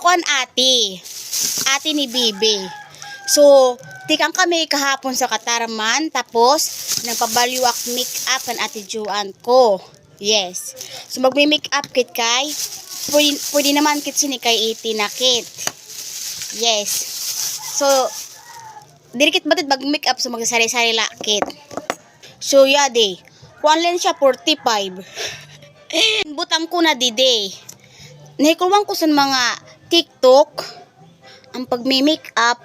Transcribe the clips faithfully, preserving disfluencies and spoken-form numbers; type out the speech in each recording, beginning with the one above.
Kuan, ate. Ate ni Bibi. So, tikang kami kahapon sa Catarman, tapos nagpabalyo ak make-up kan Ate Joanne ko. Yes. So, magmi-make up kit kay, pwede, pwede naman kit sini kay eighteen na kit. Yes. So, diri kit batid mag-make up, so magsasari-sari la kit. So, yadi. Kuan lang siya, forty-five. Butang ko na didi. Nahikulwan ko sa mga TikTok, ang pagmi-make up,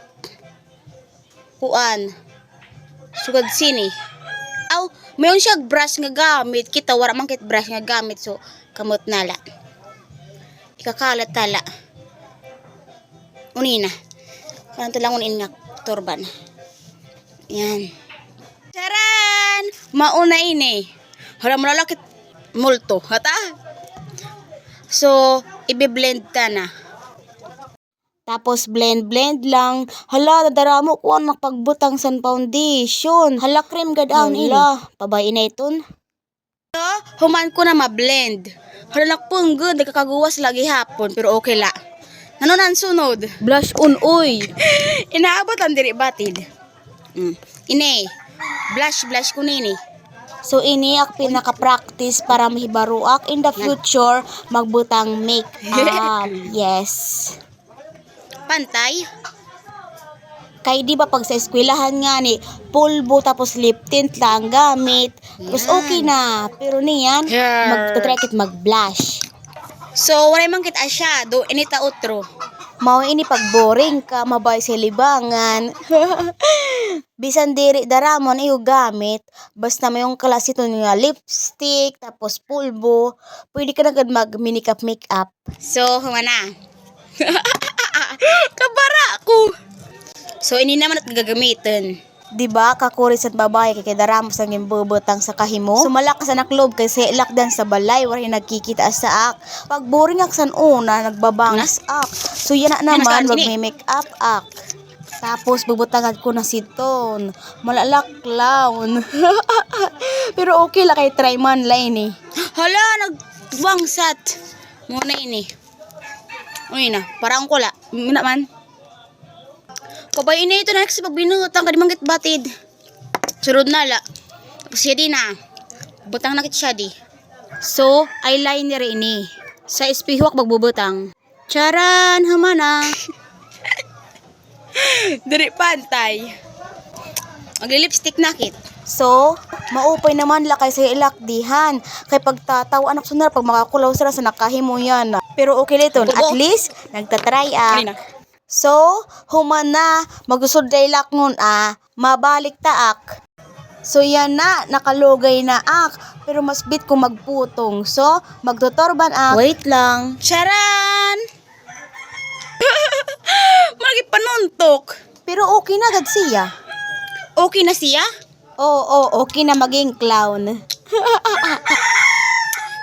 kuan, sugad sini. Aw, mayon siya brush nga gamit. Kita, wara man kit brush nga gamit. So, kamot na la. Ikakalat ta la. Uni na. Kanang tulangon ini nga turban. Yan. Charan! Mao na ini. Hala, malalakit multo. Hata? So, ibe-blend ta na. Tapos blend, blend lang. Hala, nadaramo ko an nakapagbutang san foundation. Hala, cream gad an ini. Hala, pabay-i na iton. So, human ko na ma-blend. Hala, nakpungod, nagkakaguwas la gihapon, pero okay la. Nano na an sunod? Blush on, uy. Inaabot an diri batid. Mm. Ini, blush, blush ko nini. So, ini ak pinaka-practice para mahibaro ak in the future magbutang make-up. Yes. Pantay? Kay di ba pag sa eskwelahan ngani, pulbo tapos lip tint lang gamit. Tapos okay na. Pero niyan, magta-try kit mag-blush. So, waray man kit eyeshadow, ini ta utro. Mao ini pag boring ka, mabay sa libangan. Bisan diri daramo an iyo gamit, basta may-on ka la siton nga lipstick, tapos pulbo, pwede ka na gad mag-makeup, makeup. So, human na. Kabara ko. So, ini naman at gagamiton. Di ba, kakuri sa babaye kay, kay daramo sa ginbubutang sa kahimo. So, malakas an ak loob kay sa ilak dan sa balay, waray nagkikita sa ak. Pag boring ak san una, nagbabangs ak. So, yana naman, magmi-makeup ak. Tapos, bubutangan ko na siton. Malala clown. Pero okay la kay try man la ini. Hala, nagwangsat. Mao na ini. Uy na, parang ko la. Muna man. Kabay ini ito na kasi pagbinutang ka di man kit batid. Surod na la. Tapos siya di na. Butang na kit siya di. So, eyeliner ini. Sa espeho ak magbubutang. Charan! Human na. Diri pantay. Magli-lipstick na kit. So, maupay naman la kay sa ilak dihan. Kay pagtataw-an ak sunod pag makakulaw sira sa nakahimo yana. Pero okay la iton. At least, nagtatry ak. So, human na. Magsusud la ilak ngun, ah. Mabalik ta ak. So, yana, nakalugay na ak. Pero mas bit ko magputong. So, magtuturban ak. Wait lang. Charan! Malagi panuntok. Pero okay na gad siya. Okay na siya? Oo, okay na maging clown.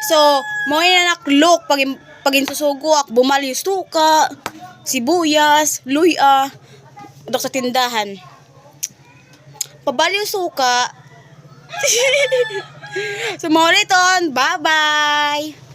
So, mao na an ak look pag, pag-insusugo ak, bumalyo suka, sibuyas, luy-a, udok sa tindahan. Pabalyo suka. So, mao na iton. Bye-bye.